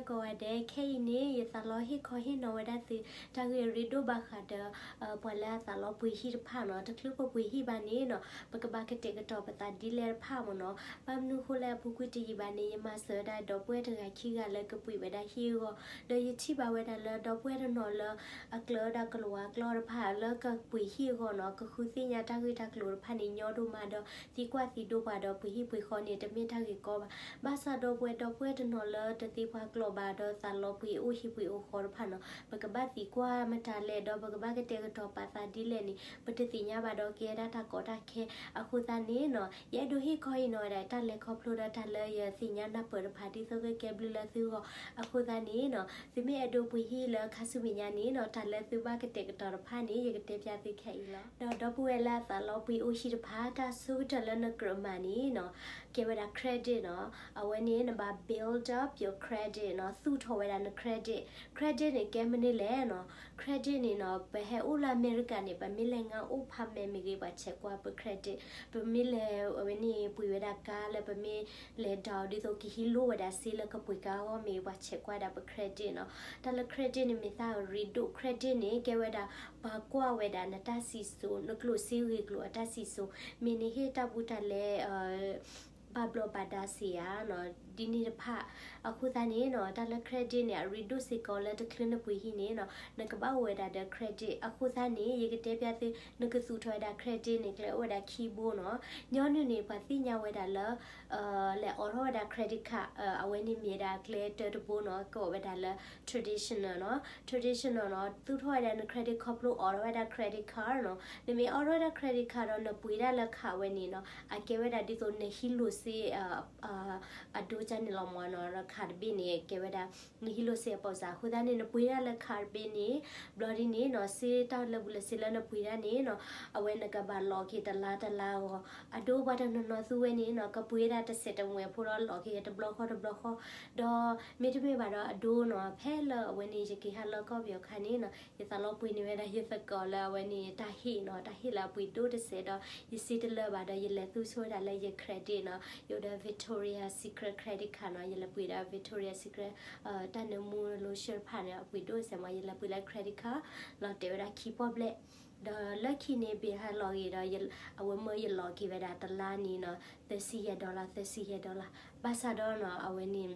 ကိးဂၤဒဲး, ခဲအံၤန့ၣ် ယသးလီဟ့ၣ်ခီဟ့ၣ်နီၤဝဲဒၣ်သု တၢ်ဂ့ၢ်အရ့ဒိၣ်ဘၣ်ဃးဒီး ပှၤလၢအသးလီပှ့ၤဟံၣ်တဖၣ်နီၤ. တချုးပပှ့ၤဟံၣ်ဘၣ်န့ၣ်နီၤ, ပကဘၣ်ကတဲာ်ကတီၤပသးဒ်လဲၣ်တဖၣ်မ့ၢ်နီၤ. ဘၣ်မနုၤအဃိလဲၣ်, အပူၤကွံာ်တယံာ်ဘၣ်န့ၣ် ယမၤစၢၤဝဲဒၣ်ဒီပုၢ်ဝဲၢ်တဂၤခံဂၤလၢကပှ့ၤဝဲဒၣ်ဟံၣ်အဂီၢ်, ဒီးယထံၣ်ဘၣ်ဝဲဒၣ်လၢဒီပုၢ်ဝဲၢ်တနီၤလၢ အကျၢၤဝဲဒၣ်ကလံးဝါကျီၢ်တဖၣ်လၢကပှ့ၤဟံၣ်အဂီၢ်နီၤ, ကဃုသ့ၣ်ညါတၢ်ဂ့ၢ်တၢ်ကျိၤတဖၣ်န့ၣ် ညီဒိၣ်မးဒီး သံကွၢ်သံဒိးပှၤဒီးပှ့ၤဟံၣ်ပှ့ၤဃီန့ၣ် တမ့ၢ်တၢ်ဂ့ၢ်ကီဘၣ်. ဘၣ်ဆၣ်ဒီပုၢ်ဝဲၢ်ဒီပုၢ်ဝဲၢ်တနီၤလၢတသ့ပှၤကျိာ်ဘၣ်ဒီးသးလီပှ့ၤအိၣ်ဟံၣ်ပှ့ၤအိၣ်ဃီတဖၣ်နီၤ, ပကဘၣ်သံကွၢ်မတၤလဲၣ် ဒီးပကဘၣ်ကတဲာ်ကတီၤပာ်သးဒ်လဲၣ်န့ၣ် ပတသ့ၣ်ညါဘၣ်ဒီးကဲဒၣ်တၢ်ကီတၢ်ခဲ. အဃိသတးန့ၣ်နီၤ, ယအဲၣ်ဒိးဟ့ၣ်ခီဟ့ၣ်နီၤဝဲဒၣ်တၢ်လဲၤခီဖျိဒီးတၢ်လၢယသ့ၣ်ညါနၢ်ပၢၢ်တဖၣ် ဒ်သိးကကဲဘျုးလၢသုဂီၢ်. အဃိသတးန့ၣ်နီၤ, သုမ့ၢ်အဲၣ်ဒိးပှ့ၤဟံၣ်လၢခါဆူမဲာ်ညါန့ၣ်နီၤ, တၢ်လၢသုဘၣ်ကတဲာ်ကတီၤတဖၣ်န့ၣ် ယကတဲပျးသုခဲအံၤလီၤ. ဒီးဒီပုၢ်ဝဲၢ်လၢအသးလီပှ့ၤအိၣ်ဟံၣ်တဖၣ် တၢ်ဆိကတၢၢ်လၢနကြၢးမၤန့ၣ်နီၤ, ကဲဝဲဒၣ် credit နီၤ. အဝဲန့ၣ်နဘၣ် build up your credit နီၤ, သူၣ်ထီၣ်ဝဲဒၣ်န credit. credit န့ၣ် ကဲမနုၤလဲၣ်နီၤ. credit န့ၣ်နီၤ, ပဟဲအိၣ်လၢအမဲရကၤန့ၣ် ပမ့ၢ်လဲၤငါအိၣ်ဖးမဲာ်မ့ၢ်ဂ့ၤ ပှၤဆဲးကွၢ်ပ credit. ပမ့ၢ်လဲၤ အဝဲန့ၣ် ပှ့ၤဝဲဒၣ်ကါလၢပမ့ၢ်လဲၤဒၣ် ဒ်သိးကဟံးလိၢ်ဝဲဒၣ်စ့လၢကပှ့ၤကါအဂီၢ်မ့ၢ်ဂ့ၤ ပှၤဆဲးကွၢ်ဒၣ်ပ credit နီၤ. တၢ်လၢ credit န့ၣ် မ့ၢ်တၢ်အရ့ဒိၣ်. credit န့ၣ် ကဲဝဲဒၣ် ပှၤကွၢ်ဝဲဒၣ်နတၢ်စံၣ်စိၤ နကျိၣ်စ့ဂ့ၤကျိၤအတၢ်စံၣ်စိၤ, မ့ၢ်နဟ့ၣ်တၢ်ဘူးတၢ်လဲ ဘၣ်ဘျီးဘၣ်ဒါစ့ဧါနီၤ, ဒ်န့ၣ်တဖၣ်. အဃိသတးန့ၣ်နီၤ, တၢ်လၢ credit န့ၣ် အရ့ဒိၣ်စ့ၢ်ကီးလၢတချုးနပှ့ၤဟံၣ်န့ၣ်နီၤ, နကဘၣ်အိၣ်ဝဲဒၣ်ဒီး credit. အဃိသတးန့ၣ် ယကတဲပျးသု နကသူၣ်ထီၣ်ဝဲဒၣ် credit န့ၣ် ကျဲအိၣ်ဝဲဒၣ်ခံဘိနီၤ. ညီနုၢ်န့ၣ် ပှၤသ့ၣ်ညါဝဲဒၣ်လၢ လဲၤအိးထီၣ်ဝဲဒၣ် credit card, အဝဲန့ၣ်မ့ၢ်ဝဲဒၣ်ကျဲတၢတဘိနီၤ, ကိးဝဲဒၣ်လၢ traditional နီၤ. traditional နီၤ, သူၣ်ထီၣ်ဝဲဒၣ်န credit ခီဖျိအိးထီၣ်ဝဲဒၣ် credit card နီၤ. နမ့ၢ်အိးထီၣ်ဝဲဒၣ် credit card ဒီးနပှ့ၤဒၣ်လၢ card ဝဲန့ၣ်နီၤ, အကဲဝဲဒၣ်ဒ်သိးနဟံးလိၢ်စ့ အဒိကၢ်န့ၣ်လီၤမ့ၢ်နီၤ, card တဘ့ၣ်န့ၣ် ကဲဝဲဒၣ် နဟံးလိၢ်စ့အပိစး. အဃိသတးန့ၣ် နပှ့ၤဒၣ်လၢ card တဘ့ၣ်န့ၣ် ဘျီဒ်န့ၣ်နီၤ, စ့တၢ်လၢဘူးလၢစ့လၢနပှ့ၤဒၣ်န့ၣ်နီၤ, အဝဲနကဘၣ်လီၤက့ၤတလါတလါအဂီၢ်. အဒိပှၤတနီၤနီၤသူဝဲန့ၣ်နီၤ, ကပှ့ၤဒၣ်တစဲးတမှဲၤဖိဒီးလီၤက့ၤတဘျီဃီတဘျီဃီ. ဒီးမ့တမ့ၢ်ဘၣ်ဒီးအဒိနီၤ, ဖဲလၢအဝဲန့ၣ် ယက့ၤဟးလၢကီၢ်ပယီၤခါန့ၣ်နီၤ, ယသးလီပှ့ၤန့ၢ်ဝဲဒၣ်ယသကိးလၢအဝဲန့ၣ် တၢ်ဟ့ၣ်နီၤ, တၢ်ဟ့ၣ်လၢအပှ့ၤဒိၣ်တစဲးဒီး ယစ့တလၢာ်ဘၣ်ဒီး ယလဲၤသူဆိဝဲဒၣ်လၢယ credit နီၤ, ယအိၣ်ဒီး Victoria Secret credit card နီၤ, ယလဲၤပှ့ၤဒီး Victoria Secret တၢ်နၢမူ lotion တဖၣ်န့ၣ် အပှ့ၤဒိၣ်စဲးမး, ယလဲၤပှ့ၤလၢ credit card လီၤတဲာ်ဝဲဒၣ်ခံပီၣ်ဘျဲၣ်. ဒီးလၢခံန့ၣ် ဘၣ်ဟးလီၤဂ့ၤဒီး အဝဲမၢယလီၤက့ၤဝဲဒၣ်တလါန့ၣ်နီၤ, သၢဆံယဲၢ် dollar, သၢဆံယဲၢ် dollar. ဘၣ်ဆၣ်ဒီးနီၤ, အဝဲန့ၣ်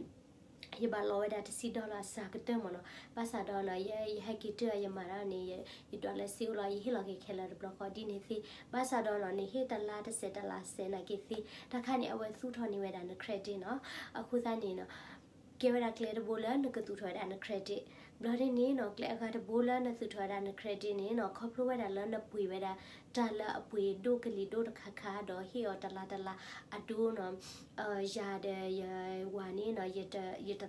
ယဘၣ်လီၤဝဲဒၣ်တဆံ dollar စှၤကတၢၢ်မ့ၢ်နီၤ. ဘၣ်ဆၣ်ဒီးနီၤ, ယ ယဟဲက့ၤတၢၢ်ယမၤတၢ်န့ၣ် ယဒွးလၢစ့အိၣ်လီၤ, ယဟ့ၣ်လီၤက့ၤခဲလၢာ်တဘျီဃီဒ်န့ၣ်သ့. ဘၣ်ဆၣ်ဒီးနီၤ, နဟ့ၣ်တလါတစဲးတလါစဲးနာ်က့သ့, တၢ်ခါန့ၣ် အဝဲသူၣ်ထီၣ်န့ၢ်ဝဲဒၣ်န credit နီၤ. အဃိသတးန့ၣ်နီၤ, ကဲဝဲဒၣ်ကျဲတဘိလၢနကသူၣ်ထီၣ်ဝဲဒၣ်န credit. ဘျီဒ်န့ၣ်နီၤ, ကျဲအဂၤတဘိလၢနသူၣ်ထီၣ်ဝဲဒၣ်န credit န့ၣ်နီၤ, ခီဖျိဝဲဒၣ်လၢနပှ့ၤဝဲဒၣ် တၢ်လၢအပှ့ၤဒိၣ်ကလံၤဒိၣ်တခါခါ ဒီးဟ့ၣ်အီၤတလါတလါအဒိနီၤ. ယၤဒီးယဝၤန့ၣ်နီၤ, ယတ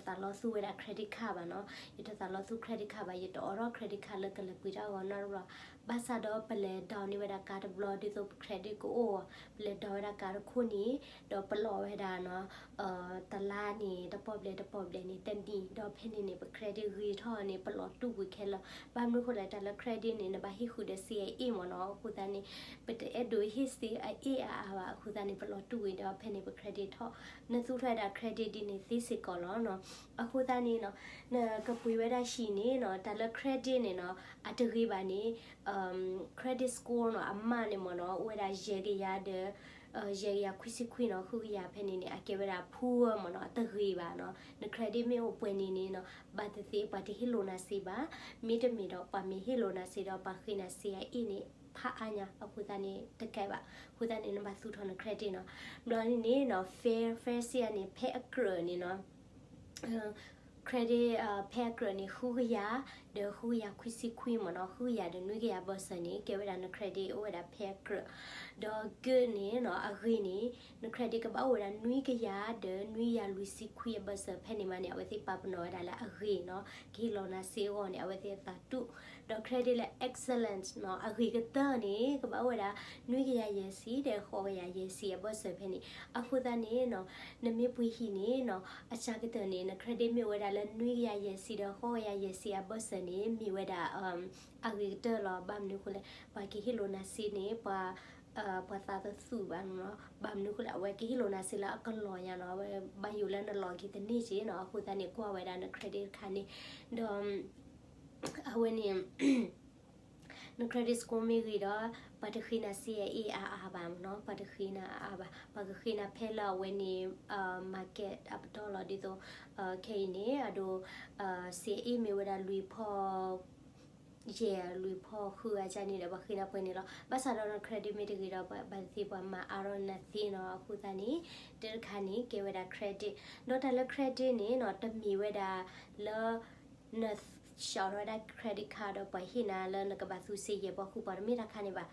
သးလီသူဝဲဒၣ် credit card ဘၣ်နီၤ, ယတသးလီသူ credit card ဘၣ်, ယတအိးထီၣ် credit card လၢကလဲၤပှ့ၤတၢ်အဂီၢ်နီတဘျီ. ဘၣ်ဆၣ်ဒီးပလဲၤဒိးန့ၢ်ဝဲဒၣ်ကါတဘျီ ဒ်သိးပ credit ကအိၣ်, ပလဲၤဒိးဝဲဒၣ်ကါတခိၣ်န့ၣ်, ဒီးပလီၤဝဲဒၣ်နီၤ, တလါန့ၣ် တပီၣ်ဘျဲၣ်တပီၣ်ဘျဲၣ်န့ၣ် တနံၣ်, ဒီးဖဲန့ၣ်န့ၣ် ပ credit ဂ့ၤထီၣ်န့ၣ် ပလီၤတူာ်ကွံာ်ခဲလၢာ်. ဘၣ်မနုၤအဃိလဲၣ်, တၢ်လၢ credit န့ၣ် နဘၣ်ဟ့ၣ်ဃုာ်ဒီးစ့အအ့ၣ်မ့ၢ်နီၤ. အဃိသတးန့ၣ် ပတအဲၣ်ဒိးဟ့ၣ်စ့အအ့ၣ်အါအါဘၣ်. အဃိသတးန့ၣ် ပလီၤတူာ်ကွံာ်ဒီးဖဲန့ၣ် ပ credit ထီၣ်, နသူၣ်ထီၣ်ဝဲဒၣ် credit ဒ်န့ၣ်သ့စ့ၢ်ကီးလီၤနီၤ. အဃိသတးန့ၣ်နီၤ, နကပှ့ၤဝဲဒၣ်ဟံၣ်န့ၣ်နီၤ, တၢ်လၢ credit န့ၣ်နီၤ, အတဂ့ၤဘၣ်န့ၣ် credit score နီၤ, အမးန့ၣ်မ့ၢ်နီၤ, အိၣ်ဝဲဒၣ်ယဲၢ်ကယၤဒီး ယဲၢ်ကယၤခွံဆံခွံနီၤ, ဃုကယၤဖဲန့ၣ်န့ၣ် အကဲဝဲဒၣ် poor မ့ၢ်နီၤ, အတဂ့ၤဘၣ်နီၤ. န credit မ့ၢ်အိၣ်ပှဲၤန့ၣ်န့ၣ်နီၤ, ဘၣ်သ့ၣ်သ့ၣ်ပှၤတဟ့ၣ်လိာ်နၤစ့ဘၣ်. မ့တမ့ၢ်ဒီးပှၤမ့ၢ်ဟ့ၣ်လိာ်နၤစ့ဒီး ပှၤဃ့နၤစ့အအ့ၣ်န့ၣ် ဖးအါညါ, အဃိသတးန့ၣ် တကဲဘၣ်. အဃိသတးန့ၣ် နဘၣ်သူၣ်ထီၣ်န credit နီၤ. ဘျီန့ၣ်န့ၣ်နီၤ, fair, fair စ့အန့ၣ် ဖဲအကြၢးန့ၣ်နီၤ credit ဖဲအကြၢးန့ၣ် ဃုကယၤ ဒီးဃုကယၤခွံဆံခွံမ့ၢ်နီၤ, ဃုကယၤဒီးနွံကယၤအဘၢၣ်စၢၤန့ၣ် ကဲဝဲဒၣ်န credit အိၣ်ဝဲဒၣ်ဖဲအကြၢး. ဒီး good န့ၣ်နီၤ, အဂ့ၤန့ၣ် န credit ကဘၣ်အိၣ်ဝဲဒၣ်နွံကယၤဒီးနွံကယၤလွံၢ်ဆံခွံအဘၢၣ်စၢၤ. ဖဲန့ၣ်မးန့ၣ် အဝဲသ့ၣ်ပာ်ပနီၣ်ဝဲဒၣ်လၢအဂ့ၤနီၤ, ကဟ့ၣ်လီၤနၤစ့အဂီၢ်န့ၣ် အဝဲသ့ၣ်အသးတူၢ်. ဒီး credit လၢ excellent နီၤ, အဂ့ၤကတၢၢ်န့ၣ် ကဘၣ်အိၣ်ဝဲဒၣ်နွံကယၤယဲၢ်ဆံဒီး ဃိးကယၤယဲၢ်ဆံအဘၢၣ်စၢၤဖဲန့ၣ်. အဃိသတးန့ၣ်နီၤ, နမ့ၢ်ပှ့ၤဟံၣ်န့ၣ်နီၤ, အစှၤကတၢၢ်န့ၣ် န credit မ့ၢ်အိၣ်ဝဲဒၣ်လၢနွံကယၤယဲၢ်ဆံဒီး ဃိးကယၤယဲၢ်ဆံအဘၢၣ်စၢၤန့ၣ် မ့ၢ်ဝဲဒၣ် အဂ့ၤကတၢၢ်လီၤ. ဘၣ်မနုၤအဃိလဲၣ်, ပှၤကဟ့ၣ်လိာ်နၤစ့န့ၣ် ပှၤ ပှၤသးတသူၣ်ဘၣ်နီၤ, ဘၣ်မနုၤအဃိလဲၣ် အဝဲကဟ့ၣ်လိာ်နၤစ့လၢအကလီၤညါနီၤ, အဝဲဘၣ်ယိၣ်လၢနလီၤက့ၤတန့ၢ်က့နီၤ, အဃိသတးန့ၣ် ကွၢ်ဝဲဒၣ်န credit တခါန့ၣ်, ဒီး အဝဲန့ၣ် န credit score မ့ၢ်ဂ့ၤဒီး ပှၤတဃ့နၤစ့အအ့ၣ်အါအါဘၣ်နီၤ, ပှၤတဃ့နၤအါအါဘၣ်, ပှၤကဃ့နၤဖဲလၢအဝဲန့ၣ် market အပတီၢ်လီၤ, ဒ်သိး ခဲအံၤန့ၣ် အဒိ စ့အအ့ၣ်မ့ၢ်ဝဲဒၣ်လွံၢ်ဖီ ယဲၢ်လွံၢ်ဖီဃုအါန့ၣ်ဒီး ပှၤဃ့နၤပှဲၤန့ၣ်လီၤ. ဘၣ်ဆၣ်ဒီးန credit မ့ၢ်တဂ့ၤဒီး ဘၣ်သ့ၣ်သ့ၣ်ပှၤမၤအါထီၣ်နၤသ့နီၤ, အဃိသတးန့ၣ် တၢ်တခါန့ၣ် ကဲဝဲဒၣ် credit, ဒီးတၢ်လၢ credit န့ၣ်နီၤ တမ့ၢ်ဝဲဒၣ်လၢ နစးထီၣ်ဝဲဒၣ် credit card ဒီးပှၤဟ့ၣ်နၤလၢနကဘၣ်သူစ့ယဲၢ်ဖီဃုဖီ တမ့ၢ်တၢ်တခါန့ၣ်ဘၣ်.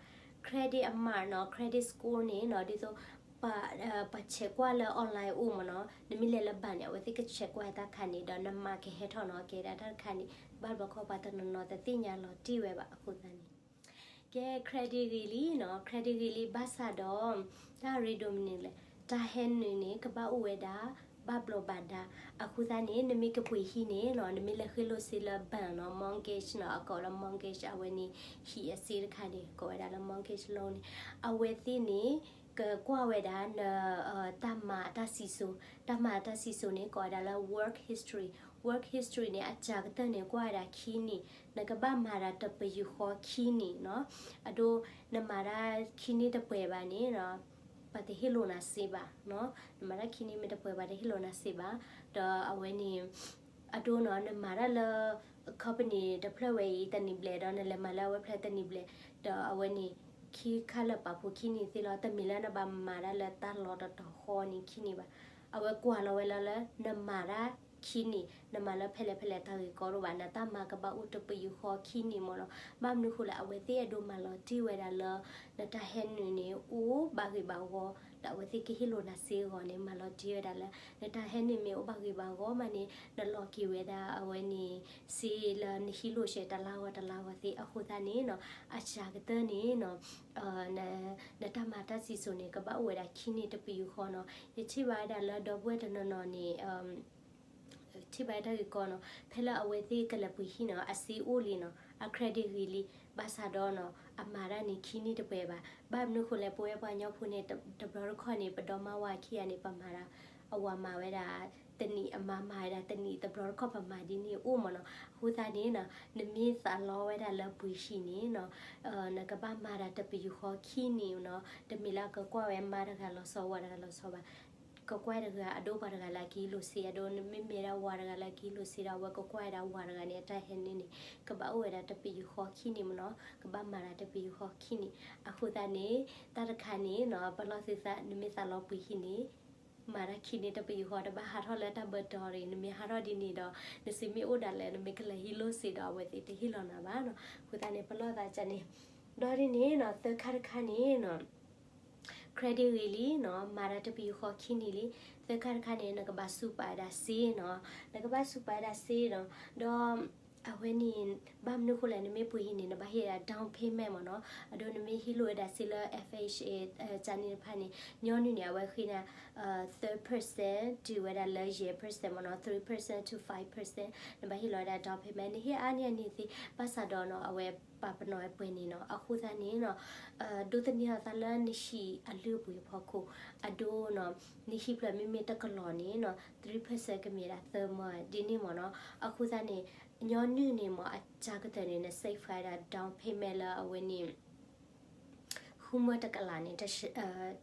credit အ mark နီၤ, credit score န့ၣ်နီၤ ဒ်သိး ပှၤဆဲးကွၢ်လၢ online အိၣ်မ့ၢ်နီၤ, နမ့ၢ်လဲၤလၢ bank န့ၣ် အဝဲသ့ၣ်ကဆဲးကွၢ်တၢ်တခါန့ၣ်ဒီး န mark ကဟဲထီၣ်နီၤ, ကဲဒၣ်တၢ်တခါန့ၣ် ဘၣ်ဘျီခီပှၤတနီၤနီၤတသ့ၣ်ညါလီၤတံၢ်ဝဲဘၣ်အဃိသတးန့ၣ် ကဲ credit ဂ့ၤလံနီၤ, credit ဂ့ၤလံ ဘၣ်ဆၣ်ဒီး တၢ်ရ့ဒိၣ်မနုၤလဲၣ်, တၢ်ဟဲနုာ်န့ၣ် ကဘၣ်အိၣ်ဝဲဒၣ် ဘၣ်ဘျီးဘၣ်ဒါ, အဃိသတးန့ၣ် နမ့ၢ်ကပှ့ၤဟံၣ်န့ၣ်နီၤ, နမ့ၢ်လဲၤဃ့လိာ်စ့လၢ bank နီၤ, mortgage နီၤ, အကိးလၢ mortgage အဝဲန့ၣ် ဟံၣ်အစ့တခါန့ၣ် ကိးဝဲဒၣ်လၢ mortgage loan န့ၣ်, အဝဲသ့ၣ်န့ၣ် ကကွၢ်ဝဲဒၣ်န တၢ်မၤအတၢ်စံၣ်စိၤ, တၢ်မၤအတၢ်စံၣ်စိၤန့ၣ် ကိးဝဲဒၣ်လၢ work history, work history န့ၣ် အစှၤကတၢၢ်န့ၣ် ကွၢ်ဝဲဒၣ်ခံနံၣ်, နကဘၣ်မၤတၢ်တပယူာ်ဃီခံနံၣ်နီၤ, အဒိ နမၤတၢ်ခံနံၣ်တပှဲၤဘၣ်န့ၣ် ပှၤတဟ့ၣ်လိာ်နၤစ့ဘၣ်နီၤ, နမၤတၢ်ခံနံၣ်မ့ၢ်တပှဲၤ ပှၤတဟ့ၣ်လိာ်နၤစ့ဘၣ်, ဒီးအဝဲန့ၣ် အဒိနီၤ နမၤတၢ်လၢ company တဖျၢၣ်ဝဲအံၤ တနံၣ်ဘျဲၣ် ဒီးနလဲၤမၤလၢအဝဲဖျၢၣ်တနံၣ်ဘျဲၣ်, ဒီးအဝဲန့ၣ် ခံခါလၢပာ်ဖှိၣ်ခံနံၣ်သ့လီၤ, တမ့ၢ်လၢနဘၣ်မၤတၢ်လၢတၢ်လီၢ်တတီၤဃီန့ၣ်ခံနံၣ်ဘၣ်, အဝဲကွၢ်လီၤဝဲလၢ လၢနမၤတၢ်ခံနံၣ် နမၤလၢဖဲလဲၣ်ဖဲလဲၣ်တၢ်ဂ့ၢ်ကီတအိၣ်ဘၣ်, နတၢ်မၤကဘၣ်အိၣ်တပယူာ်ဃီခံနံၣ်မ့ၢ်နီၤ, ဘၣ်မနုၤအဃိလဲၣ် အဝဲသ့ၣ်အဲၣ်ဒိးမၤလီၤတံၢ်ဝဲဒၣ်လၢ နတၢ်ဟဲနုာ်န့ၣ် အိၣ်ဘၣ်ဂ့ၤဘၣ်ဂီၢ်, ဒီးအဝဲသ့ၣ်ကဟ့ၣ်လိာ်နၤစ့အဂီၢ်န့ၣ် မၤလီၤတံၢ်ဝဲဒၣ်လၢ နတၢ်ဟဲနုာ်မ့ၢ်အိၣ်ဘၣ်ဂ့ၤဘၣ်ဂီၢ်မးန့ၣ် နလီၤက့ၤဝဲဒၣ်အဝဲန့ၣ် စ့လၢနဟံးလိာ်စဲးတလါဂီၢ်တလါဂီၢ်သ့ၣ်အဃိသတးန့ၣ်နီၤ, အစှၤကတၢၢ်န့ၣ်နီၤ နတၢ်မၤတၢ်စံၣ်စိၤန့ၣ် ကဘၣ်အိၣ်ဝဲဒၣ်ခံနံၣ်တပယူာ်ဃီနီၤ, ယထံၣ်ဘၣ်ဝဲဒၣ်လၢဒီပုၢ်ဝဲၢ်တနီၤနီၤန့ၣ် ထံၣ်ဘၣ်တၢ်ဂ့ၢ်ကီနီၤ, ဖဲလၢအဝဲသ့ၣ်ကလဲၤပှ့ၤဟံၣ်နီၤ အစ့အိၣ်လံနီၤ, အ credit ဂ့ၤလံ, ဘၣ်ဆၣ်ဒီးနီၤ အမၤတၢ်န့ၣ်ခံနံၣ်တပှဲၤဘၣ်, ဘၣ်မနုၤအဃိလဲၣ် ပဝဲပှၤကညီဖိန့ၣ် တဘျီတခီၣ်န့ၣ် ပဒီမါဝၤခံဂၤန့ၣ် ပမၤဒၣ် အဝၤမၤဝဲဒၣ်တနံၣ် အမါမၤဝဲဒၣ်တနံၣ် တဘျီတခီၣ်ပမၤဒ်န့ၣ်အိၣ်မ့ၢ်နီၤ, အဃိသတးန့ၣ်နီၤ နမ့ၢ်သးလီဝဲဒၣ်လၢပှ့ၤဟံၣ်န့ၣ်နီၤ နကဘၣ်မၤတၢ်တပယူာ်ဃီခံနံၣ်နီၤ, တမ့ၢ်လၢအကကွၢ်ဝဲမါတဂၤလီၤဆီ ဝၤတဂၤလီၤဆီဘၣ် ကကွၢ်တဂၤအဒိပှၤတဂၤလၢအကဟ့ၣ်လိာ်စ့, အဒိ နမ့မ့ၢ်ဒၣ်ဝၤတဂၤလၢအကဟ့ၣ်လိာ်စ့ဒီး အဝဲကကွၢ်ဝဲဒၣ်ဝၤတဂၤန့ၣ် အတၢ်ဟဲနုာ်န့ၣ် ကဘၣ်အိၣ်ဝဲဒၣ်တပယူာ်ဃီခံနံၣ်မ့ၢ်နီၤ, ကဘၣ်မၤတၢ်တပယူာ်ဃီခံနံၣ်, အဃိသတးန့ၣ် တၢ်တခါန့ၣ်နီၤ ပလီၢ်သုသး နမ့ၢ်သးလီပှ့ၤဟံၣ်န့ၣ် မၤတၢ်ခံနံၣ်တပယူာ်ဃီ တဘၣ်ဟးထီၣ်လၢတၢ်ဘၢတီၤရံၣ်, နမ့ၢ်ဟးထီၣ်ဒ်န့ၣ်ဒီး နစ့မ့ၢ်အိၣ်ဒၣ်လဲာ် နမ့ၢ်ကလဲၤဟ့ၣ်လိာ်စ့ဒီး အဝဲသ့ၣ်တဟ့ၣ်လီၤနၤဘၣ်နီၤ, အဃိသတးန့ၣ် ပလီၢ်သးန့ၣ်, ဒီးဒ်န့ၣ်နီၤ သၢခါတခါန့ၣ်နီၤ credit ဂ့ၤလံနီၤ, မၤတၢ်တပယူာ်ဃီခံနံၣ်လံ, သၢခါတခါန့ၣ် နကဘၣ်ဆူးပာ်ဝဲဒၣ်စ့နီၤ, နကဘၣ်ဆူးပာ်ဝဲဒၣ်စ့နီၤ, ဒီး အဝဲန့ၣ် ဘၣ်မနုၤအဃိလဲၣ် နမ့ၢ်ပှ့ၤဟံၣ်န့ၣ် နဘၣ်ဟ့ၣ်ဝဲဒၣ် down payment မ့ၢ်နီၤ, အဒိ နမ့ၢ်ဟ့ၣ်လိာ်ဝဲဒၣ်စ့လၢ F H A ကန့ၣ်တဖၣ်န့ၣ် ညီနုၢ်န့ၣ် အဝဲဃ့နၤ three percent တုၤဝဲဒၣ်လၢ ယဲၢ် percent မ့ၢ်နီၤ, three percent to five percent နဘၣ်ဟ့ၣ်လီၤဝဲဒၣ် down payment နဟ့ၣ်အါန့ၢ်အန့ၣ်သ့, ဘၣ်ဆၣ်ဒီးနီၤ အဝဲပာ်ပနီၣ်ဝဲပှဲၤန့ၣ်နီၤ, အဃိသတးန့ၣ်နီၤ ဒိးသန့ၤအသးလၢနဟံၣ်အလုၢ်အပှ့ၤအဖီခိၣ်, အဒိနီၤ နဟံၣ်ဖျၢၣ်မ့မ့ၢ်တကလီၤန့ၣ်နီၤ three percent ကမ့ၢ်ဒၣ်သၢမၢဒ်န့ၣ်မ့ၢ်နီၤ, အဃိသတးန့ၣ် ညီနုၢ်န့ၣ်မ့ၢ်အစှၤကတၢၢ်န့ၣ် န save ဝဲဒၣ် down payment လၢအဝဲန့ၣ် ဃုမၢတကလးန့ၣ်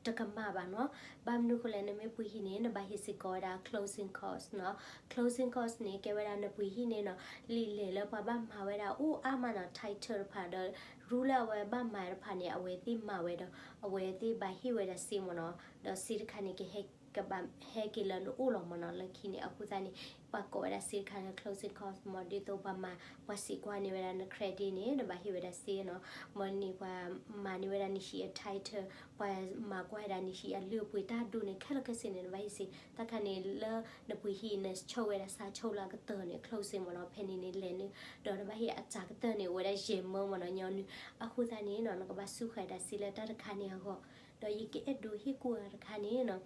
တကမၣ်ဘၣ်နီၤ, ဘၣ်မနုၤအဃိလဲၣ် နမ့ၢ်ပှ့ၤဟံၣ်န့ၣ် နဘၣ်ဟ့ၣ်စ့ၢ်ကီးဝဲဒၣ် closing cost နီၤ, closing cost န့ၣ် ကဲဝဲဒၣ်နပှ့ၤဟံၣ်န့ၣ်နီၤ လံာ်လဲၢ်လၢပှၤဘၣ်မၤဝဲဒၣ်အိၣ်အါမးနီၤ, title တဖၣ်ဒီး rule လၢအဝဲဘၣ်မၤတဖၣ်န့ၣ် အဝဲသ့ၣ်မၤဝဲဒီး အဝဲသ့ၣ်ဘၣ်ဟ့ၣ်ဝဲဒၣ်စ့မ့ၢ်နီၤ, ဒီးစ့တခါန့ၣ် ကဟဲ ကဘၣ်ဟဲက့ၤလၢနအိၣ်လီၤမ့ၢ်နီၤ, လၢခံန့ၣ် အဃိသတးန့ၣ် ပှၤကိးဝဲဒၣ်စ့တခါန့ၣ် closing cost မ့ၢ် ဒ်သိးပှၤမၤ ပှၤစံးကွၢ်န့ၢ်ဝဲဒၣ်န credit န့ၣ် နဘၣ်ဟ့ၣ်ဝဲဒၣ်စ့နီၤ, မ့ၢ်န့ၣ်ပှၤမၤန့ၢ်ဝဲဒၣ်နဟံၣ်အ title, ပှၤမၤကွၢ်ဝဲဒၣ်နဟံၣ်အလုၢ်အပှ့ၤတၢ်ဒိၣ်န့ၣ် ခဲလၢာ်ခဲဆ့န့ၣ် နဘၣ်ဟ့ၣ်စ့, တၢ်တခါန့ၣ်လၢနပှ့ၤဟံၣ် နဆိၣ်ဝဲဒၣ် ဆါဆိၣ်လၢအကတၢၢ်န့ၣ် closing မ့ၢ်နီၤ, ဖဲန့ၣ်န့ၣ်လဲၤနုာ် ဒီးနဘၣ်ဟ့ၣ်အစှၤကတၢၢ်န့ၣ် အိၣ်ဝဲဒၣ်ယဲၢ်မၢမ့ၢ်နီၤ, ညီနုၢ်, အဃိသတးန့ၣ်နီၤ နကဘၣ်ဆူးဃာ်ဒၣ်စ့လၢတၢ်တခါန့ၣ်အဂီၢ်, ဒီးယကအဲၣ်ဒိးဟ့ၣ်ကူၣ်အီၤတခါန့ၣ်နီၤ,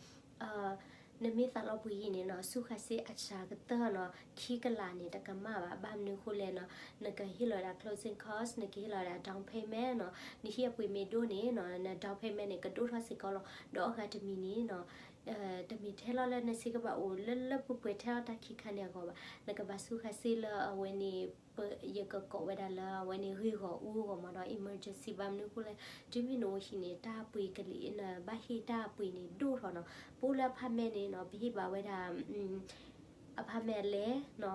နမ့ၢ်သးလီပှ့ၤဟံၣ်န့ၣ်နီၤ ဆူၣ်ဃာ်စ့အစှၤကတၢၢ်နီၤ ခံကလးန့ၣ် တကမၣ်ဘၣ်. ဘၣ်မနုၤအဃိလဲၣ်နီၤ နကဟ့ၣ်လီၤဝဲဒၣ် closing cost နကဟ့ၣ်လီၤဝဲဒၣ် down payment နီၤ နဟံၣ်အပှ့ၤမ့ၢ်ဒိၣ်န့ၣ်နီၤ န down payment န့ၣ် ကဒိၣ်ထီၣ်စ့ၢ်ကီးလီၤ. ဒီးအဂၤတမံၤန့ၣ်နီၤ တမ့ၢ်ထဲလီၤလၢနစ့ကဘၣ်အိၣ်လၢလၢပှဲၤပှဲၤထဲလီၤတၢ်ခံခါန့ၣ်အဂီၢ်ဘၣ်. နကဘၣ်ဆူၣ်ဃာ်စ့လၢအဝဲန့ၣ် ယကကိးဝဲဒၣ်လၢအဝဲန့ၣ်ဂ့ၢ်ဂီၢ်အူအဂီၢ်မ့ၢ်နီၤ emergency ဘၣ်မနုၤအဃိလဲၣ် တုၤမ့ၢ်နအိၣ်ဟံၣ်န့ၣ် တၢ်ပှ့ၤကလံၤ နဘၣ်ဟ့ၣ်တၢ်ပှ့ၤန့ၣ်ဒိၣ်ထီၣ်နီၤ ပအိၣ်လၢ apartment န့ၣ်နီၤ ပဟ့ၣ်ဘၣ်ဝဲဒၣ် apartment အလဲနီၤ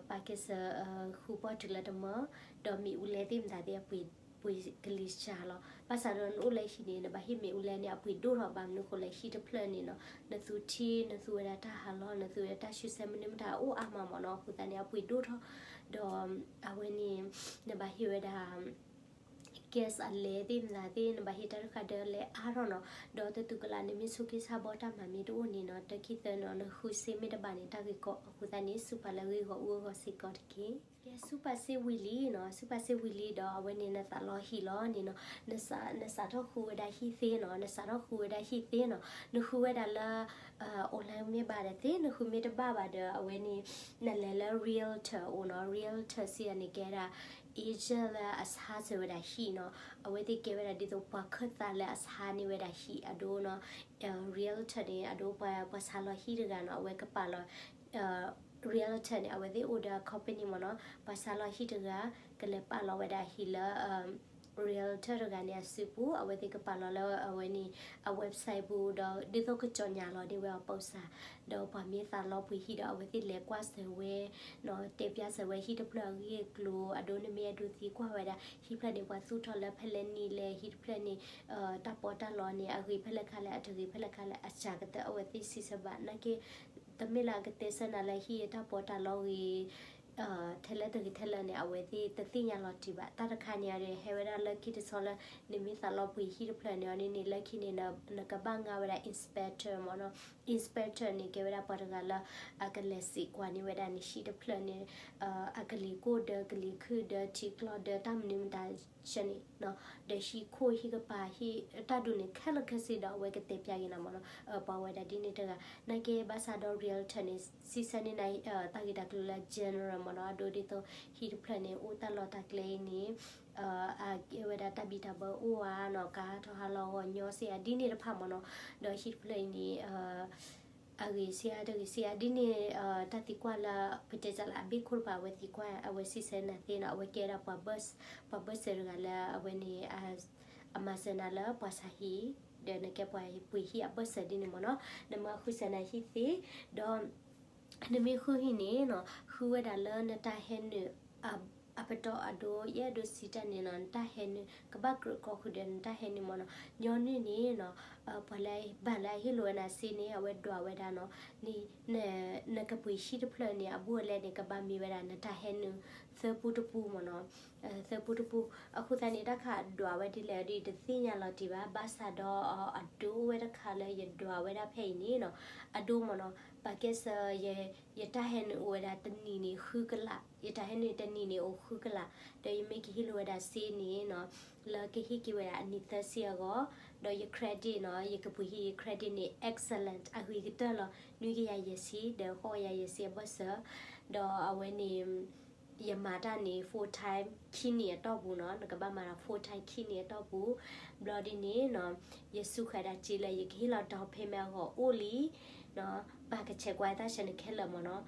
ပာ်ကဲစၢၤ ဃုပီၢ်တုၤလၢတမၢ ဒီးမ့ၣ်အူလဲသ့ၣ်မတၤသ့ၣ်အပှ့ၤ ပှ့ၤကလံၤစှၤလီၤ. ဘၣ်ဆၣ်ဒီးနအိၣ်လၢဟံၣ်န့ၣ် နဘၣ်ဟ့ၣ်မ့ၣ်အူလဲန့ၣ် အပှ့ၤဒိၣ်ထီၣ်ဘၣ်မနုၤအဃိလဲၣ် ဟံၣ်တဖျၢၣ်န့ၣ်နီၤ နသူထံ နသူဝဲဒၣ်တၢ်ဟးလီၢ် နသူဝဲဒၣ်တၢ်ဆူၣ်ဆဲမနုၤမတၤအိၣ်အါမးမ့ၢ်နီၤ အဃိသတးန့ၣ် အပှ့ၤဒိၣ်ထီၣ် ဒီးအဝဲန့ၣ် နဘၣ်ဟ့ၣ်ဝဲဒၣ် gas အလဲသ့ၣ်မတၤသ့ၣ် နဘၣ်ဟ့ၣ်တၢ်တခါဒီးလဲအါထီၣ်နီၤ ဒီးတတူၢ်ကလာ် နမ့ၢ်ဆူၣ်က့ၤဆါဘီတၢ်မၤမ့ၢ်တအိၣ်န့ၣ်နီၤ တခံသၢနီၤ နဃုစ့မ့ၢ်တဘၣ်န့ၣ် တၢ်ဂ့ၢ်ကီ အဃိသတးန့ၣ် ဆူၣ်ပာ်လၢဂ့ၢ်ဂီၢ်အူအဂီၢ်စ့ၢ်ကီးတက့ၢ်. ကဲ ဆူၣ်ပာ်စ့ဝံၤလံနီၤ ဆူၣ်ပာ်စ့ဝံၤလံဒီးအဝဲန့ၣ် နသးလီဟံၣ်လီၤန့ၣ်နီၤ နစးထီၣ်ဃုဝဲဒၣ်ဟံၣ်သ့နီၤ နစးထီၣ်ဃုဝဲဒၣ်ဟံၣ်သ့နီၤ နဃုဝဲဒၣ်လၢ online မ့ၢ်ဘၣ်ဒီးသ့ နဃုမ့ၢ်တဘၣ်ဘၣ်ဒီး အဝဲန့ၣ် နလဲၤလၢ realtor အိၣ်နီၤ realtor စံးယၤန့ၣ် ကဲဝဲဒၣ် agent လၢအဆါစၢၤဝဲဒၣ်ဟံၣ်နီၤ အဝဲသ့ၣ်ကဲဝဲဒၣ်ဒ်သိးပှၤခၢၣ်သးလၢအဆါန့ၢ်ဝဲဒၣ်ဟံၣ်အဒိနီၤ realtor န့ၣ် အဒိပှၤ ပှၤဆါလီၤဟံၣ်တဂၤနီၤ အဝဲကပာ်လီၤ realtor န့ၣ် အဝဲသ့ၣ်အိၣ်ဒီး company မ့ၢ်နီၤ ပှၤဆါလီၤဟံၣ်တဂၤ ကလဲၤပာ်လီၤဝဲဒၣ်ဟံၣ်လၢ realtor တဂၤန့ၣ်အစုပူၤ အဝဲသ့ၣ်ကပာ်လီၤလၢအဝဲန့ၣ် အ website ပူၤ ဒီးဒ်သိးကကြေညာလီၤန့ၢ်ဝဲအီၤ poster ဒီးပှၤမ့ၢ်သးလီပှ့ၤဟံၣ်ဒီး အဝဲသ့ၣ်လဲၤကွၢ်စၢၤဝဲနီၤ တဲပျးစၢၤဝဲဟံၣ်တဖျၢၣ်အဂ့ၢ်အကျိၤ အဒိနမ့ၢ်အဲၣ်ဒိးသံကွၢ်ဝဲဒၣ် ဟံၣ်တဖျၢၣ်န့ၣ် ပှၤသူၣ်ထီၣ်လၢဖဲလဲၣ်နံၣ်လဲၣ် ဟံၣ်တဖျၢၣ်န့ၣ် တၢ်ပီးတၢ်လီန့ၣ် အဂ့ၤဖဲလဲၣ်ခါလဲၣ် အတဂ့ၤဖဲလဲၣ်ခါလဲၣ် အစှၤကတၢၢ် အဝဲသ့ၣ်စံးဆၢဘၣ် နာ်က့ တမ့ၢ်လၢအကတဲဆၢနၤလၢဟံၣ်အတၢ်ပီးတၢ်လီဂ့ၤ ထဲလဲၣ်တဂ့ၤထဲလဲၣ်န့ၣ် အဝဲသ့ၣ်တသ့ၣ်ညါလီၤတံၢ်ဘၣ်. တၢ်တခါန့ၣ်ဒီး ဟဲဝဲဒၣ်လၢခံတဆီလၢ နမ့ၢ်သးလီပှ့ၤဟံၣ်တဖျၢၣ်န့ၣ် အီၤန့ၣ်န့ၣ် လၢခံန့ၣ် နကဘၣ်ငါဝဲဒၣ် inspector မ့ၢ်နီၤ. inspector န့ၣ် ကဲဝဲဒၣ်ပှၤတဂၤလၢ အကလဲၤစံးကွၢ်န့ၢ်ဝဲဒၣ်န့ၣ် ဟံၣ်တဖျၢၣ်န့ၣ် အကလံၤကိၢ်ဒၢ ကလံၤခုၣ်ဒၢ ထံကျီၢ်ဒၢ တၢ်မနုၤမတၤ ဆၢန့ၣ် ဒီးဟံၣ်ခိၣ်ဟံၣ်ကပၤဟံၣ်တၢ်ဒုးန့ၣ် ခဲလၢာ်ခဲဆ့ဒီး အဝဲကတဲပျးက့ၤနၤမ့ၢ်နီၤ. ပှၤဝဲဒၣ်ဒ်န့ၣ်တဂၤ နာ်က့ဘၣ်ဆၣ်ဒီး realtor န့ၣ် စံးဆၢန့ၢ်နၤ တၢ်ဂ့ၢ်တၢ်ကျိၤလၢ general မ့ၢ်နီၤ. အဒိဒ်သိး ဟံၣ်တဖျၢၣ်န့ၣ် အိၣ်တၢ်လီၢ်တၢ်ကျဲအံၤန့ၣ် အကဲဝဲဒၣ်တၢ်ဘံၣ်တၢ်ဘၢအိၣ်ဧါနီၤ, ကါထီၣ်ဟါလီၤဂီၤညီစ့ၢ်ဧါ ဒ်န့ၣ်တဖၣ်မ့ၢ်နီၤ. ဒီးဟံၣ်တဖျၢၣ်အံၤန့ၣ် အဂ့ၤစ့ၢ်ဧါ တဂ့ၤစ့ၢ်ဧါ ဒ်န့ၣ် တၢ်သံကွၢ်လၢ ပတဲတၢ်လၢအဘ့ၣ်ခိၣ်တဖၣ် အဝဲသံကွၢ် အဝဲစံးဆၢနၤသ့နီၤ. အဝဲကဲဒၣ်ပှၤဘၢၣ်စၢၤတဂၤလၢအဝဲန့ၣ် အမၤစၢၤနၤလၢပှၤဆါဟံၣ် ဒီးနကဲပှၤပှ့ၤဟံၣ်အဘၢၣ်စၢၤဒ်န့ၣ်မ့ၢ်နီၤ. နမၤဃုစၢၤနၤဟံၣ်သ့ ဒီး နမ့ၢ်ဃုဟံၣ်န့ၣ်နီၤ ဃုဝဲဒၣ်လၢနတၢ်ဟဲနုာ် အပတီၢ်အဒိ ယအဲၣ်ဒိးစံးတၢ်န့ၣ်နီၤ နတၢ်ဟဲနုာ် ကဘၣ်ကြၢးကီၢ်ဃုာ်ဒီးနတၢ်ဟဲနုာ်မ့ၢ်နီၤ. ညီနုၢ်န့ၣ်နီၤ ပှၤလၢဘၣ်လၢအဟ့ၣ်လိာ်ဝဲနၤစ့န့ၣ် အဝဲဒွးဝဲဒၣ်နီၤ နကပှ့ၤဟံၣ်တဖျၢၣ်န့ၣ် အဘူးအလဲန့ၣ် ကဘၣ်မ့ၢ်ဝဲဒၣ်နတၢ်ဟဲနုာ် သၢပူတပူမ့ၢ်နီၤ. သၢပူတပူ အဃိသတးန့ၣ် တၢ်ခါအဒွးဝဲဒ်လဲၣ်ဒ်တသ့ၣ်ညါလီၤတံၢ်ဘၣ်. ဘၣ်ဆၣ်ဒီး အဒိအိၣ်ဝဲတခါလၢယဒွးဝဲဒၣ်ဖဲအံၤန့ၣ်နီၤ အဒိမ့ၢ်နီၤ ပာ်ကဲစၢၤ ယတၢ်ဟဲနုာ်အိၣ်ဝဲဒၣ်တနံၣ်န့ၣ် ဃုကလး, ယတၢ်ဟဲနုာ်တနံၣ်န့ၣ်အိၣ်ဃုကလး, ဒီးယမ့ၢ်ကဟ့ၣ်လိာ်ဝဲဒၣ်စ့န့ၣ်နီၤ လၢကဟ့ၣ်က့ၤဝဲဒၣ်အနံၣ်သၢဆံအဂီၢ်, ဒီးယ credit နီၤ ယကပှ့ၤဟံၣ်ယ credit န့ၣ် excellent အဂ့ၤကတၢၢ်လီၤ. နွံကယၤယဲၢ်ဆံ ဒီးဃိးကယၤယဲၢ်ဆံအဘၢၣ်စၢၤ, ဒီးအဝဲန့ၣ် ယမၤတၢ်န့ၣ် full time ခံနံၣ်အတီၢ်ပူၤနီၤ, နကဘၣ်မၤတၢ် full time ခံနံၣ်အတီၢ်ပူၤ, ဘျီဒ်န့ၣ်နီၤ ယစူးဃာ်ဒၣ်စ့လၢယကဟ့ၣ်လီၤ down payment အဂီၢ်အိၣ်လံ, ပာ်ကဆဲးကွၢ်တၢ်ဆၢန့ၣ်ခဲလၢာ်မ့ၢ်နီၤ,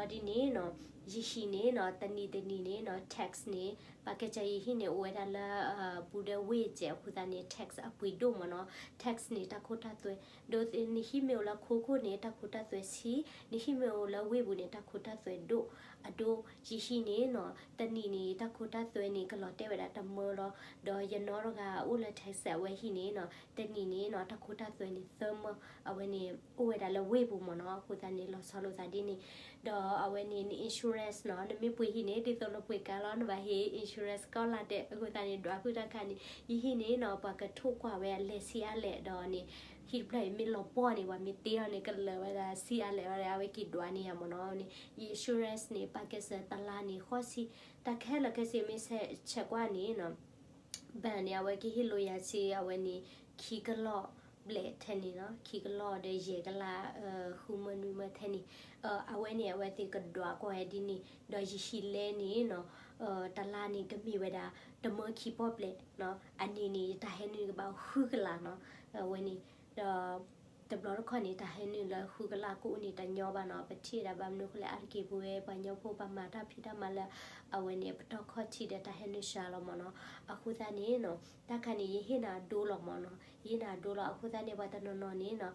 ဘျီဒ်န့ၣ်နီၤ ယဟံၣ်န့ၣ်နီၤ တနံၣ်တနံၣ်န့ၣ်နီၤ tax န့ၣ် ပာ်ကဲစၢၤယဟံၣ်န့ၣ် အိၣ်ဝဲဒၣ်လၢ ဘူးဒဲဝ့ၢ်စဲးအဃိသတးန့ၣ် tax အပှ့ၤဒိၣ်မ့ၢ်နီၤ, tax န့ၣ် တၢ်ခိတၢ်သွဲ ဒီးနဟံၣ်မ့ၢ်အိၣ်လၢခိခိၣ်န့ၣ် တၢ်ခိတၢ်သွဲဆံး, နဟံၣ်မ့ၢ်အိၣ်လၢဝ့ၢ်ပူၤန့ၣ် တၢ်ခိတၢ်သွဲဒိၣ်, အဒိ ယဟံၣ်န့ၣ်နီၤ တနံၣ်န့ၣ် တၢ်ခိတၢ်သွဲန့ၣ် ကလီၤတဲာ်ဝဲဒၣ်တမၢလီၤ, ဒီးယနီၢ်တဂၤအိၣ်လၢ Texas အဝဲဟံၣ်န့ၣ်နီၤ တနံၣ်န့ၣ်နီၤ တၢ်ခိတၢ်သွဲန့ၣ်သၢမၢ, အဝဲန့ၣ် အိၣ်ဝဲဒၣ်လၢဝ့ၢ်ပူၤမ့ၢ်နီၤ, အဃိသတးန့ၣ် လီၤဆီလိာ်သးဒ်န့ၣ်, ဒီးအဝဲန့ၣ် န insurance နီၤ နမ့ၢ်ပှ့ၤဟံၣ်န့ၣ် ဒ်သိးနပှ့ၤကါလီၤ နဘၣ်ဟ့ၣ် insurance ကီၢ်လၢ်တဲာ်, အဃိသတးန့ၣ် ဒွးဃုာ်တၢ်ခါန့ၣ် ယဟံၣ်န့ၣ်နီၤ ပှၤကထိၣ်ကွၢ်ဝဲအလဲၤဆံးအါလဲၣ်ဒီးန့ၣ် ဟံၣ်တဖျၢၣ်အံၤမ့ၢ်လီၤပှီၢ်န့ၣ် ပှၤမ့ၢ်တ့အီၤန့ၣ် ကလၢၤဝဲဒၣ်ဆံးအါလဲၣ်ဝဲဒၣ် အဝဲက့ၤဒွးန့ၢ်ယၤမ့ၢ်နီၤန့ၣ်, ယ insurance န့ၣ် ပာ်ကဲစၢၤတလါန့ၣ် ဃိးဆံ, တၢ်ခဲလၢာ်ခဲဆ့မ့ၢ်ဆဲးကွၢ်န့ၣ်နီၤ bank န့ၣ် အဝဲကဟ့ၣ်လိာ်ယၤစ့ အဝဲန့ၣ် ခံကလီၢ် ဘျဲၣ်ထဲန့ၣ်နီၤ, ခံကလီၢ်ဒီးယဲၢ်ကလး ဃုမၢနွံမၢထဲန့ၣ်, အဝဲန့ၣ် အဝဲသ့ၣ်ကဒွးကွၢ်ဝဲဒ်န့ၣ်, ဒီးယဟံၣ်လဲန့ၣ်နီၤ, တလါန့ၣ်ကမ့ၢ်ဝဲဒၣ် တမၢခံပီၣ်ဘျဲၣ်နီၤ, အန့ၣ်န့ၣ် ယတၢ်ဟဲနုာ်ကဘၣ်ဃုကလးနီၤ, အဝဲန့ၣ်, ဒီး တဘျီတခီၣ်န့ၣ် တၢ်ဟဲနုာ်လၢဃုကလးကအိၣ်န့ၣ်တညီဘၣ်နီၤ, ပထံၣ်ဝဲဒၣ်ဘၣ်မနုၤအဃိလဲၣ် အါတက့ၢ်ပဝဲပှၤကညီဖိပှၤမၤတၢ်ဖံးတၢ်မၤလၢ အဝဲန့ၣ် ပတီၢ်ခီၣ်ထံးဒီးတၢ်ဟဲနုာ်စှၤလီၤမ့ၢ်နီၤ, အဃိသတးန့ၣ်နီၤ, တၢ်ခါန့ၣ် ယဟ့ၣ်နၤအဒိလီၤမ့ၢ်နီၤ, ယဟ့ၣ်နၤအဒိလီၤ, အဃိသတးန့ၣ် ပှၤတနီၤနီၤန့ၣ်နီၤ,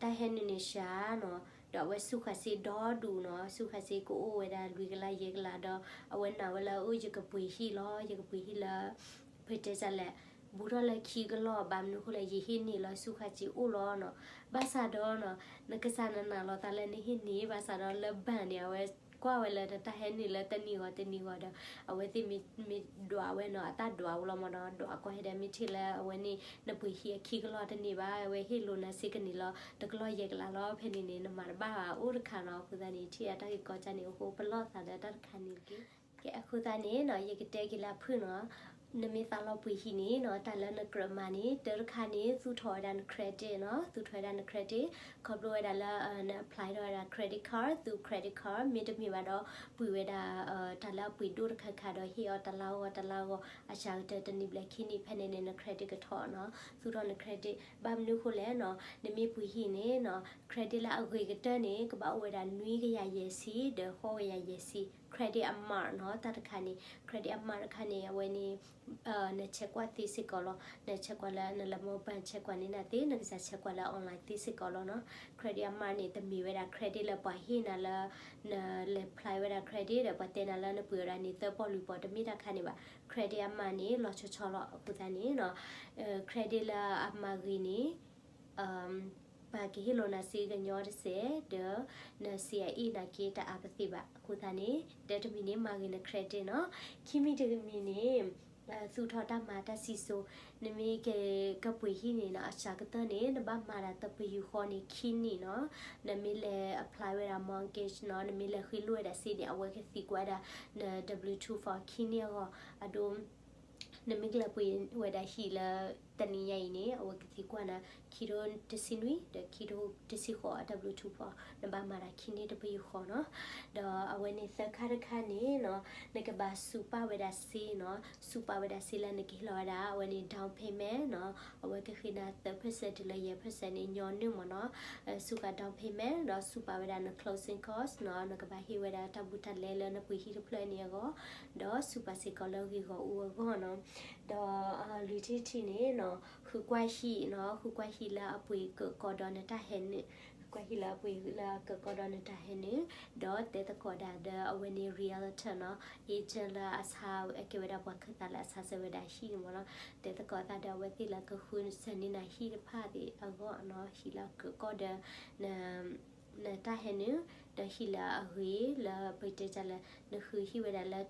တၢ်ဟဲနုာ်န့ၣ်စှၤနီၤ, ဒီးအဝဲဆူၣ်ဃာ်စ့ဒီဒူၣ်နီၤ, ဆူၣ်ဃာ်စ့ကအိၣ်ဝဲဒၣ်လွံၢ်ကလးယဲၢ်ကလးဒီး အဝဲနာ်ဝဲလၢ အိၣ် ယကပှ့ၤဟံၣ်လီၤ, ယကပှ့ၤဟံၣ်လၢ ပတဲဒ်လဲၣ်, ဘူးထီၣ်လၢခံကလီၢ် ဘၣ်မနုၤအဃိလဲၣ် ယဟ့ၣ်န့ၢ်လီၤဆူၣ်ဃာ်စ့အိၣ်လီၤနီၤ, ဘၣ်ဆၣ်ဒီးနီၤ, နကစၢ်နနာ်လီၤသးလၢနဟ့ၣ်န့ၢ် ဘၣ်ဆၣ်ဒီးလၢဘၣ်န့ၣ် အဝဲကွၢ်ဝဲလၢနတၢ်ဟဲနုာ်လၢတနံၤဂီၤတနံၤဂီၤဒီး အဝဲသ့ၣ်မ့ၢ်ဒွးဝဲနီၤ, အတၢ်ဒွးဝဲလီၤမ့ၢ်နီၤ, ဒွးကွၢ်ဟဲဒီးမ့ၢ်ထံၣ်လၢအဝဲန့ၣ် နပှ့ၤဟံၣ်အခံကလီၢ်တန့ၢ်ဘၣ်, အဝဲဟ့ၣ်လိာ်နၤစ့ကန့ၢ်လီၤ တကလီၢ်ယဲၢ်ကလးလီၤ, ဖဲန့ၣ်န့ၣ် နမၤတဘၣ်ဘၣ်အိၣ်တခါနီၤ, အဃိသတးန့ၣ် ထံၣ်အတၢ်ဂ့ၢ်ကီကၢ်န့ၣ် အဃိပလီၢ်သးဒီးတၢ်တခါန့ၣ်တက့ၢ်. ကဲ အဃိသတးန့ၣ်နီၤ, ယကတဲက့ၤလၢအဖုၣ်နီၤ, နမ့ၢ်သးလီၤပှ့ၤဟံၣ်န့ၣ်နီၤ, တၢ်လၢနကြၢးမၤန့ၣ် တၢ်တခါန့ၣ် သူၣ်ထီၣ်ဝဲဒၣ်န credit နီၤ, သူၣ်ထီၣ်ဝဲဒၣ်န credit, ခီဖျိဝဲဒၣ်လၢ န apply ထီၣ်ဝဲဒၣ် credit card, သူ credit card မ့တမ့ၢ်ဘၣ်ဒီး ပှ့ၤဝဲဒၣ် တၢ်လၢအပှ့ၤဒိၣ်တခါခါဒီး ဟ့ၣ်အီၤတလါဂီၤတလါဂီၤ အစှၤကတၢၢ်တနံၤဘျဲၣ်ခံနံၤဖဲန့ၣ်န့ၣ် န credit ကထီၣ်နီၤ, သူၣ်ထီၣ်န credit, ဘၣ်မနုၤအဃိလဲၣ်နီၤ, နမ့ၢ်ပှ့ၤဟံၣ်န့ၣ်နီၤ, credit လၢအဂ့ၤကတၢၢ်န့ၣ် ကဘၣ်အိၣ်ဝဲဒၣ်နွံကယၤယဲၢ်ဆံ ဒီးဃိးကယၤယဲၢ်ဆံ, credit အ mark နီၤ, တၢ်တခါန့ၣ် credit အ mark တခါန့ၣ် အဝဲန့ၣ် နဆဲးကွၢ်သ့စ့ၢ်ကီးလီၤ, နဆဲးကွၢ်လၢနလၢ mobile ဆဲးကွၢ်န့ၢ်နၤသ့, နကစၢ်ဆဲးကွၢ်လၢ online သ့စ့ၢ်ကီးလီၤနီၤ, credit အ mark န့ၣ် တမ့ၢ်ဝဲဒၣ် credit လၢပှၤဟ့ၣ်နၤလၢ နလဲၤ apply ဝဲဒၣ် credit ဒီးပှၤတဲနၤလၢနပှ့ၤဝဲဒၣ်န့ၣ် သၢပီၢ်လွံၢ်ပီၢ် တမ့ၢ်တၢ်တခါန့ၣ်ဘၣ်, credit အ mark န့ၣ် လီၤဆီဆီလီၤ, အဃိသတးန့ၣ်နီၤ, credit လၢအမၤဂ့ၤန့ၣ် ပှၤကဟ့ၣ်လိာ်နၤစ့ကညီတစဲး ဒီး နစ့အအ့ၣ်နၤက့တအါပသ့ၣ်ဘၣ်, အဃိသတးန့ၣ် တၢတမံၤန့ၣ် မၤဂ့ၤန credit နီၤ, ခံမံၤတမံၤန့ၣ် သူၣ်ထီၣ်တၢ်မၤတၢ်စံၣ်စိၤ, နမ့ၢ်က ကပှ့ၤဟံၣ်န့ၣ်နီၤ, အစှၤကတၢၢ်န့ၣ် နဘၣ်မၤဒၣ်တပယူာ်ဃီန့ၣ် ခံနံၣ်နီၤ, နမ့ၢ်လဲၤ apply ဝဲဒၣ် mortgage နီၤ, နမ့ၢ်လဲၤဃ့လိာ်ဝဲဒၣ်စ့န့ၣ် အဝဲကသံကွၢ်ဒၣ် န W two form ခံနံၣ်အဂီၢ်, အဒိ နမ့ၢ်ကလဲၤပှ့ၤဝဲဒၣ်ဟံၣ်လၢ တနံၤညါအံၤန့ၣ် အဝဲကသံကွၢ်နၤ ခံထိတဆံနွံ ဒီးခံထိတဆံဃိး W two form နဘၣ်မၤဒၣ်ခံနံၣ်တပယူာ်ဃီနီၤ, ဒီးအဝဲန့ၣ်သၢခါတခါန့ၣ်နီၤ, နကဘၣ်စူးပာ်ဝဲဒၣ်စ့နီၤ, စူးပာ်ဝဲဒၣ်စ့လၢနကဟ့ၣ်လီၤဝဲဒၣ် အဝဲန့ၣ် down payment နီၤ, အဝဲကဃ့နၤ သၢ percent တုၤလၢ ယဲၢ် percent န့ၣ် ညီနုၢ်မ့ၢ်နီၤ, စူးပာ် down payment ဒီးစူးပာ်ဝဲဒၣ်န closing cost နီၤ, နကဘၣ်ဟ့ၣ်ဝဲဒၣ်တၢ်ဘူးတၢ်လဲလၢနပှ့ၤဟံၣ်တဖျၢၣ်န့ၣ်အဂီၢ်, ဒီးစူးပာ်စ့ၢ်ကီးလၢဂ့ၢ်ဂီၢ်အူအဂီၢ်နီၤ, ဒီးလွံၢ်ထံၣ်တထံၣ်န့ၣ်နီၤ, ဃုကွၢ်ဟံၣ်နီၤ, ဃုကွၢ်ဟံၣ်လၢအပှ့ၤကၢးကီဒီးနတၢ်ဟဲနုာ်, ဃုကွၢ်ဟံၣ်လၢအပှ့ၤလၢကၢးကီဒီးနတၢ်ဟဲနုာ်, ဒီးတဲသကိးဒၣ်ဒီးအဝဲန့ၣ် realtor နီၤ, agent လၢအဆါ ကဲဝဲဒၣ်ပှၤခၢၣ်သးလၢအဆါဆၢဝဲဒၣ်ဟံၣ်န့ၣ်မ့ၢ်နီၤ, တဲသကိးသးဒီးအဝဲသ့ၣ်လၢကဃုစၢၤန့ၢ်နၤဟံၣ်တဖၣ်သ့ၣ်အဂီၢ်နီၤ, ဟံၣ်လၢအကၢးကီဒီး နတၢ်ဟဲနုာ်, ဒီးဟံၣ်လၢအဂ့ၤလၢပတဲတၢ်လၢ နဃုဟံၣ်ဝဲဒၣ်လၢ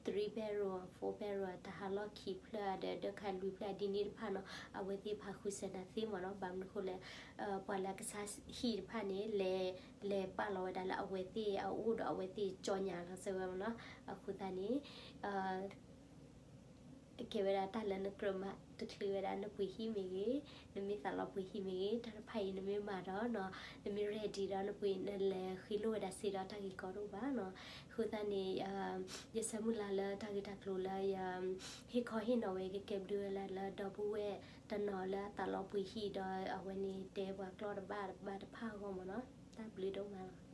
three bedroom, four bedroom တၢ်ဟးလီၢ်ခံဖျၢၣ်ဒီး ဒၢးခါလွံၢ်ဖျၢၣ်ဒ်န့ၣ်တဖၣ်နီၤ, အဝဲသ့ၣ်ဖးဃုစၢၤနၤသ့မ့ၢ်နီၤ, ဘၣ်မနုၤအဃိလဲၣ်, ပှၤလၢကဆါဟံၣ်တဖၣ်န့ၣ် လဲၤ လဲၤပာ်လီၤဝဲဒၣ်လၢအဝဲသ့ၣ်အအိၣ်ဒီးအဝဲသ့ၣ်ကၠီညါလီၤစၢၤဝဲမ့ၢ်နီၤ, အဃိသတးန့ၣ် ကဲဝဲဒၣ်တၢ်လၢနကြၢးမၤတချုးဝဲဒၣ် နပှ့ၤဟံၣ်မ့ၢ်ဂ့ၤ, နမ့ၢ်သးလီၤပှ့ၤဟံၣ်မ့ၢ်ဂ့ၤ, တၢ်တဖၣ်အံၤနမ့ၢ်မၤဒီးနီၤ, နမ့ၢ် ready ဒီးနပှ့ၤ နလဲၤဃ့လိာ်ဝဲဒၣ်စ့ဒီးတၢ်ဂ့ၢ်ကီတအိၣ်ဘၣ်နီၤ, အဃိသတးန့ၣ် ယဆၢမုၢ်လၢ်လၢတၢ်ဂ့ၢ်တၢ်ကျိၤလၢယ ဟ့ၣ်ခီဟ့ၣ်နီၤဝဲ ကကဲဘျုးဝဲလၢလၢဒီပုၢ်ဝဲၢ်တနီၤလၢအသးလီၤပှ့ၤဟံၣ်ဒီး အဝဲန့ၣ်တဲပှၤကျီၢ်တဘၣ်တဘၣ်တဖၣ်အဂီၢ်မ့ၢ်နီၤ, တၢ်ဘျုးဒိၣ်မးလီၤ.